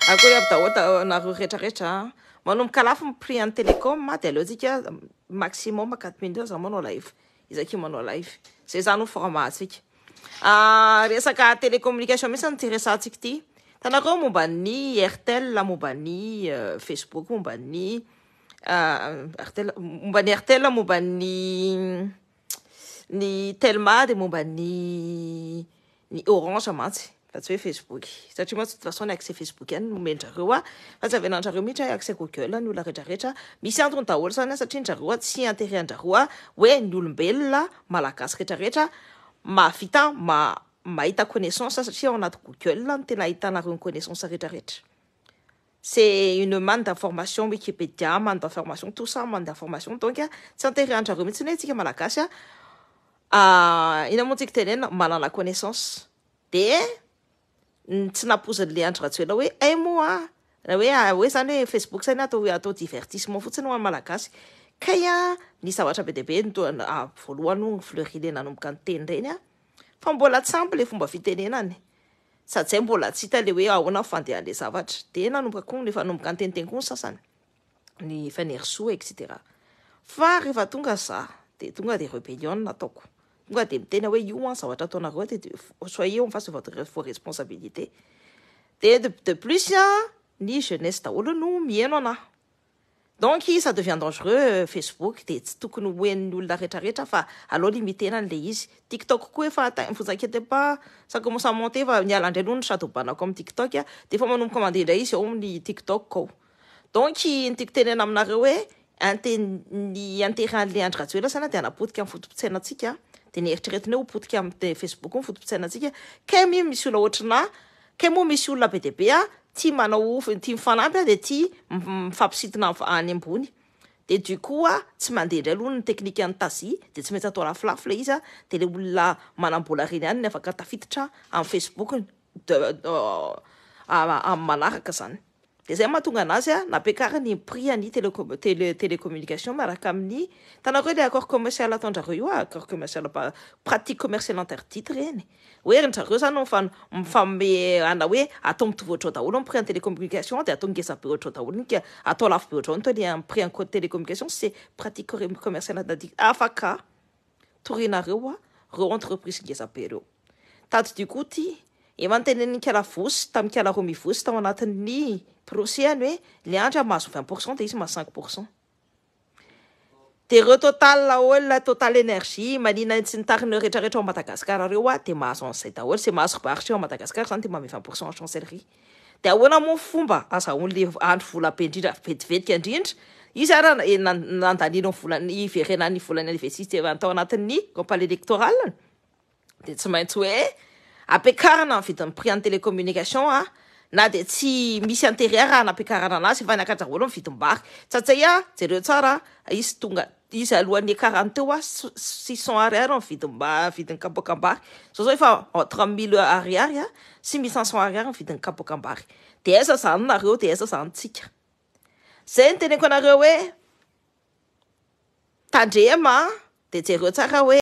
Akory aby daholo nareo rehetrarehetra. Manomboka lafo ny prix an'ny télécom, de aleontsika maximum 4 minutes za manao live, izaky manao live zay zany no format atsika. Resaka télécommunication mihitsy ny ty resantsika ty. Tanareo momba ny Airtel, momba ny Facebook, momba ny Airtel, momba ny Airtel, momba ny Telma, de momba ny Orange mantsy, fa tsy hoe Facebook, satria mantsy de toute façon ny accès Facebook ihany nomendrareo a, fa tsy avelandrareo mihitsy hoe accès Google ny olona rehetrarehetra. Misy antony daholo zany a, satria ndrareo a tsy intérêt andrareo a hoe ny olombelona malagasy rehetrarehetra mahavita mahita connaissance, satria ao anaty Google no tena ahitanareo ny connaissance rehetrarehetra. C'est une manne d'information, Wikipédia, manne d'information, tout ça manne d'information. Donc tsy intérêt andrareo mihitsy ny hoe tsika malagasy a, ina moa tsika tenena, manana connaissance. De tsy nampoizin'le Andry Rajoelina hoe ay moa hoe zany hoe Facebook zany atao divertissement fotsiny ho an'ny malagasy. Kay a, ny zavatra be dia be no voalohany no Fleury le nanomboka ny teny reny a, fa mbola tsy ampy le fomba fitenenany, sady zay mbola tsy hita le hoe ahoana ny fandehan'le zavatra. De nanomboka koa, efa nanomboka niteniteny koa ny sasany, ny Fanerisoa, et cetera. Fa rehefa tonga za, de tonga de rébellion nataoko, tonga de miteny hoe io an zavatra ataonareo, de soyez en face de votre vos responsabilités. De plus a, ny jeunesse daholo no mihaino anahy, donc ça devient dangereux Facebook, de tsy tokony hoen'ny olona rehetrarehetra, fa aleo limitena an'le izy. TikTok koa efa, vous inquiétez pas, ça commence à monter, fa niala indray aloha ny shadowbanako amin'ny TikTok a, de efa manomboka mandeha indray izy ao amin'ny TikTok ao. Donc ny tiako tenena aminareo hoe ny intérêt an'le Andry Rajoelina zany de anapotika amin'ny foto-pitsainantsika, de ny eritreretina hoe hopotika amin'ny Facebook ny foto-pitsainantsika. Kay mi misy olona ohatrina kay moa, misy olona be dia be a tia manao, tia mifanampy a, de tia mifampisintona any ambony. De du coup a, tsy mandeha indray aloha ny teknika ny tazi, de tsy maintsy atao lafolafo le izy a, de le olona manam-bola reny ihany ny afaka tafiditra amin'ny Facebook de amin'ny manaraka zany. De zay mahatonga anazy a nampiakariny prix any télécommunication miaraka amin'ny tanareo hoe le accord commercial ataondrareo io a, accord commercial, pratique commerciale interdite reny, hoe ndrareo zany mifame ana hoe atao mitovy ohatrao daholo ny prix en télécommunication, de atao ngeza be ohatrao daholo ny, atao lafo be ohatrao ny teny prix en télécommunication. C'est pratique commerciale interdite. Afaka torinareo a reo entreprise ngeza be reo tady. Du coup ty efa niteneniny kala vosy tamin'ny kala roa mivosy tao anatin'ny procès any hoe le Andry mahazo 20 %, de izy mahazo 5 %. De reo Total olona, Total Énergie, manina tsy nitariny rehetrarehetra ao Madagasikara reo a, de mahazo an'izay daholo zay mahazo marché ao Madagasikara zany, de mame 20 % en chancellerie. De ahoana moa fomba azahoan'le Andry vola be indrindra, vetivetika indrindra izy ara nandaniana ny volany iverenany volany investissement tao anatin'ny campagne électorale? De tsy maintsy hoe ampiakarana ny vidin'ny prix en télécommunication a, na de tsy misy intérêt raha nampiakarana anazy, efa niakatra daholo ny vidim-bary tsatsay a. Jereo tsara izy, tonga izy alohan'ny akarany teo a, 600 ariary ny vidin'ny kapoakam-bary, zao zao efa entre 1000 ariary a sy 1500 ariary ny vidin'ny kapoakam-bary. De aiza zany nareo? De aiza zany tsika? Zay ny teneko anareo hoe tandrema, de jereo tsara hoe